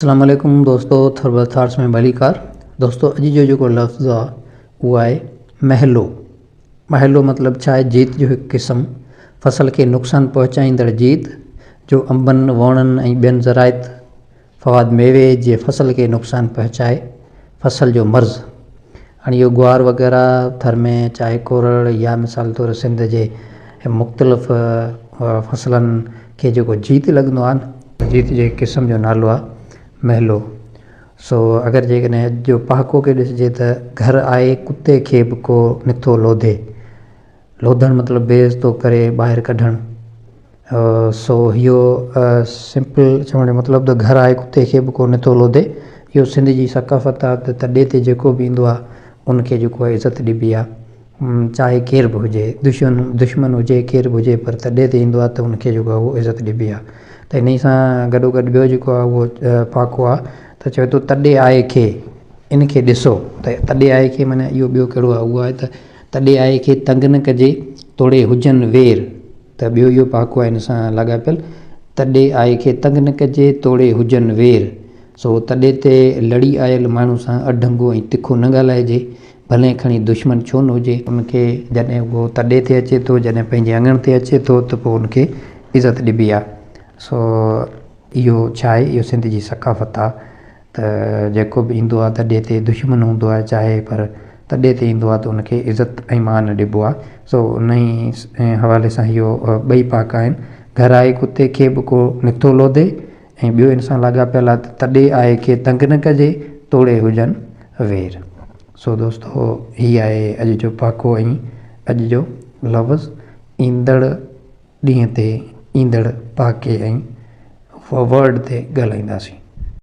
اسلام عليڪم دوستو ٿربل ٿاٽس ۾ ڀليڪار دوستو اڄ جو جيڪو لفظ آ اهو آهي محلو محلو مطلب ڇا آهي جيت جو هڪ قسم فصل کي نقصان پهچائيندڙ جيت جو انبن ووڻن ۽ ٻين زراعت فواد ميوي جي فصل کي نقصان پهچائي فصل جو مرض هاڻي اهو گوار وغيره ٿر ۾ چاهي ڪورڙ يا مثال طور سنڌ جي مختلف فصلن کي جيڪو جيت لڳندو آهي نه جيت جي قسم جو نالو آهي مهلو سو اگر جيڪڏهن اڄ جو پهاڪو کي ڏسجي ته گهر آئي ڪتي کي به ڪو نٿو لوڌي لوڌڻ مطلب بي عزتو ڪري ٻاهر ڪڍڻ سو اهو سمپل چوڻ جو مطلب ته گهر آهي ڪتي کي به ڪو نٿو لوڌي اهو سنڌ جي ثقافت آهي ته تڏي تي جيڪو به ايندو آهي ان کي جيڪو آهي عزت ڏبي آهي چاهي ڪير به هجي دشمن دشمن هجي ڪير به هجي پر تڏي تي ايندو آهي ته ان کي جيڪو آهي اهو عزت ڏبي آهي ته انهي سان گڏو گڏ ٻيو جيڪو آهي اهو پهاڪو آهي ته چوي ٿو تڏي آئي کي ان کي ڏسو ته تڏي آئي کي معنيٰ اهو ٻيو ڪهڙو آهي اهو آهي ته تڏي آئي کي تنگ نه ڪجي توڙي هجن وير ته ٻيو اهو پهاڪو آهي ان سان لاڳاپيل، تڏي آئي کي تنگ نه ڪجي، توڙي هجن وير. سو تڏي تي لڙي آيل ماڻهو سان اڍنگو ۽ تکو نه ڳالهائجي، ڀلين کڻي دشمن ڇو نه هجي. ان کي جڏهن اهو تڏي تي اچي ٿو، جڏهن پنهنجي اڱڻ تي اچي ٿو ته پوء ان کي عزت ڏبي آهي. سو اهو ڇا آهي، اهو سنڌ جي ثقافت آهي. ته جيڪو به ايندو آهي تڏي تي دشمن هوندو آهي چاهي پر تڏي تي ايندو آهي ته ان کي عزت ۽ مان ڏبو آهي سو ان ئي حوالي سان اهو ٻئي پهاڪا آهن گهر آئي ڪتي کي به ڪو نٿو لوڌي ۽ ٻيو ان سان لاڳاپيل آهي ته تڏي آئي کي تنگ نه ڪجي توڙي هجن وير سو دوستو هي آهي اڄ جو پهاڪو ۽ اڄ جو لفظ ايندڙ ڏينهن تي ايندڙ پهاڪي ۽ ورڊ تي ڳالهائينداسين.